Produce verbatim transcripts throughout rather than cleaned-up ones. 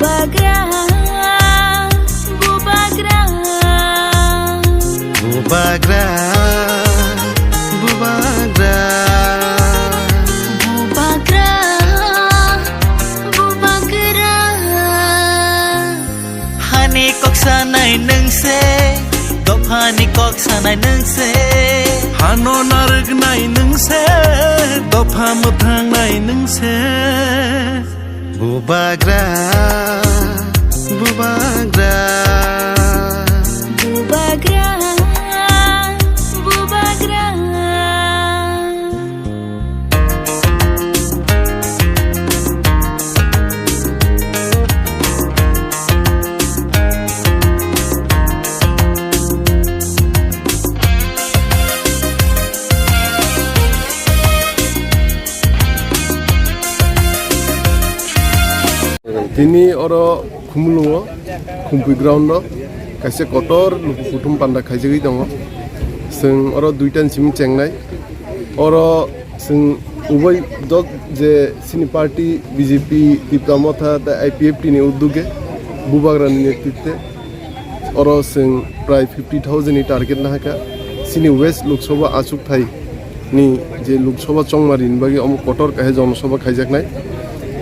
Bubagra, bubagra. Bubagra, bubagra. Bubagra, bubagra. Hani kok sanai nung se, dophani kok sanai nung se. Hano narwknai nung se, dopha mwthangnai nung se. Bubagra, bubagra. Bubagra, bubagra. Tini oro Khumulwngo, Khumpui ground o kaisa kotor luku kuthum panda khaijagwi tongo. Chwng oro duitan simi chengnai. Oro chwng ubai dok je chini party B J P Tipra Motha tei I P F T ni udduge Bubagra ni netritwe oro chwng prai fifty thousand ni target nahakha. Chini West Lok Sabha achukthai ni je Lok Sabha chongmari ni bagwi omo kotor kaisa Jon Sabha khaijaknai.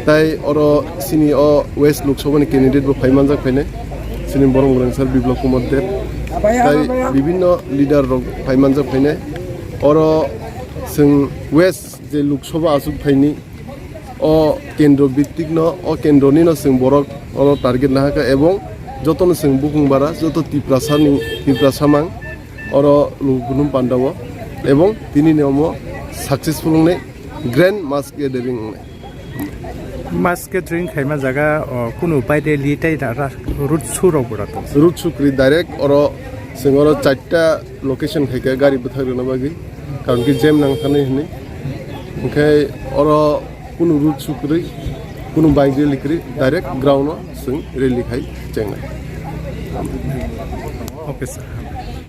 Tai oro chini o West Lok Sabha ni candidate bo phai manjak phainai. Chini Borong Gwnang Sir Biplab Kumar Deb. Tai bibinno leader rok phai manjak phainai. Oro chwng West je Lok Sabha achukthai ni o kendro bhitik no, o kendro ni no chwng borok oro target nahakha ebong joto no chwng bukung bara, joto Tiprasa ni, Tiprasa mang oro luku kuthum panda o ebong tini ni omo successful wngnai, grand mass gathering wngnai. Mass gathering khaima jaga, o, kunu baire li tai da ra-, route show rok bo da tong. Route show kwrwi direct oro chwng oro charta location khaikha gari bwthak rwna bagwi, karon khe jam nang thani hwnwi. Hwnkhe oro kunu route show kwrwi, kunu bike rally kwrwi, direct ground o chwng rally khai chengnai. Okay, sir.